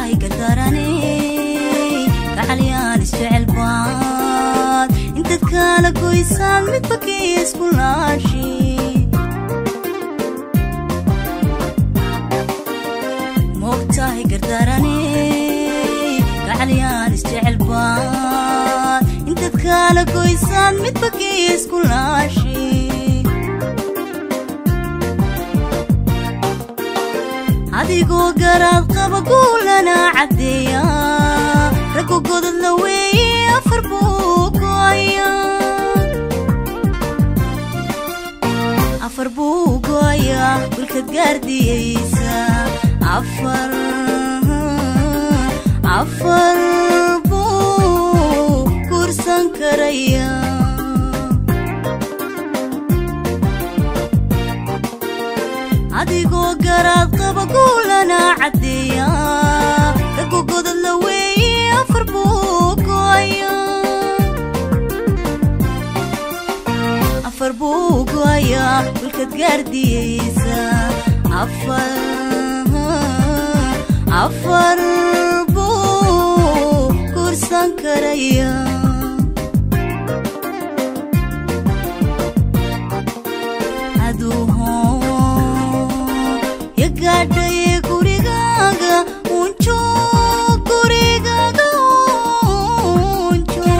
Moogtahay gardaraney gacalyaan isjecel baad intaad kala goysaan midba kiisku laashi. Moogtahay gardaraney gacalyaan isjecel baad intaad kala goysaan midba kiisku laashi. Adigoo garaad qaba guulana caddeeya, raggu godad la weeye afar buu go'aya, afar buu go'aya wilkaad gaardiyeysa, afar buu guursan karaya. Adigoo garaad qaba guulana caddeeya, raggu godad la weeye afar buu go'aya, afar buu go'aya wilkaad gaardiyeysa, afar buu guursan karaya. Yagaadhaye gurigaaga unjo, gurigaaga unjo,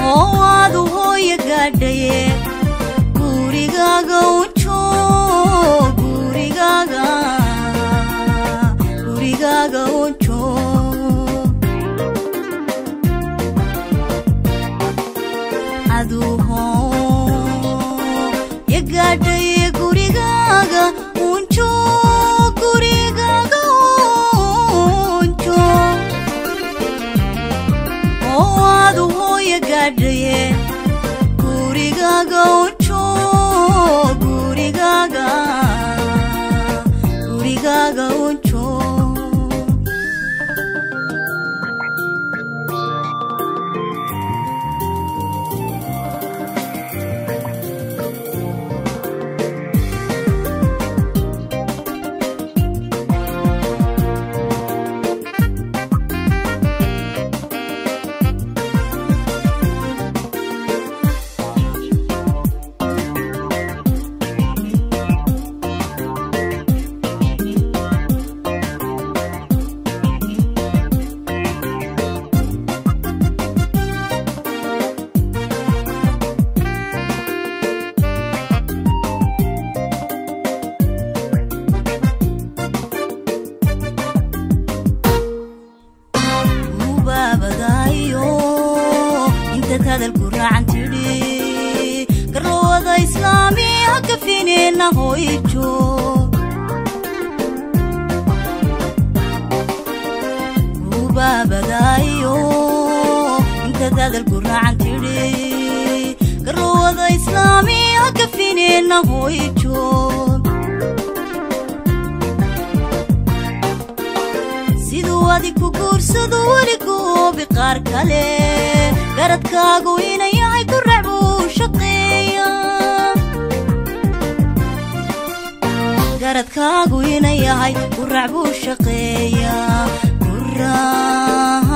oo aadu hooya gaadhaye gurigaaga unjo, gurigaaga, gurigaaga unjo. Aduho yagaadhaye gurigaaga unjo, gurigaaga unjo, oo aadu hooya gaadhaye gurigaaga unjo, gurigaaga, gurigaaga unjo. Gubaabadaayo intaad hadalku raacan tidhi, garlowada islaami ha kafinina hoyjo. Gubaabadaayo intaad hadalku raacan tidhi, garlowada islaami ha kafinina hoyjo. Siduu adig ku guursado weli goobi qaar kale, garadkaagu ina yahay gurac buu shaqeeya, garadkaagu ina yahay gurac buu shaqeeya, gurac,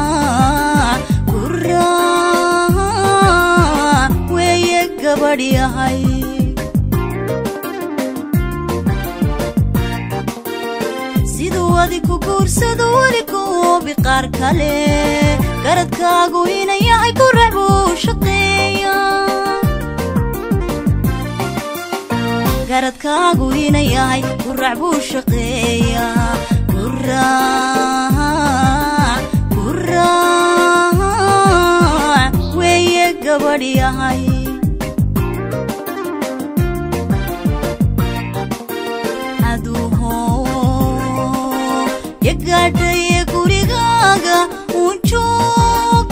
gurac weeye gabadh yahay. Siduu adig ku guursado weli goobi qaar kale, garadkaagu ina yahay gurac buu shaqeeya, garadkaagu ina yahay gurac buu shaqeeya, gurac, gurac weeye gabadh yahay. Aduho yagaadhaye gurigaaga unjo,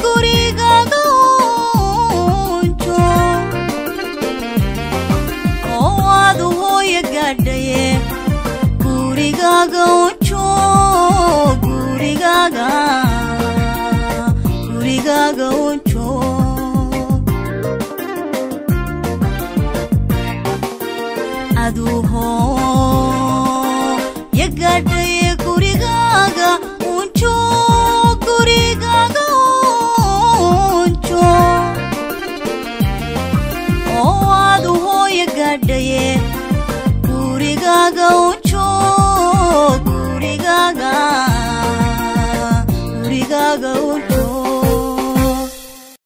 gurigaaga unjo, oo aadu hooya gaadhaye gurigaaga unjo, Gurigaaga un.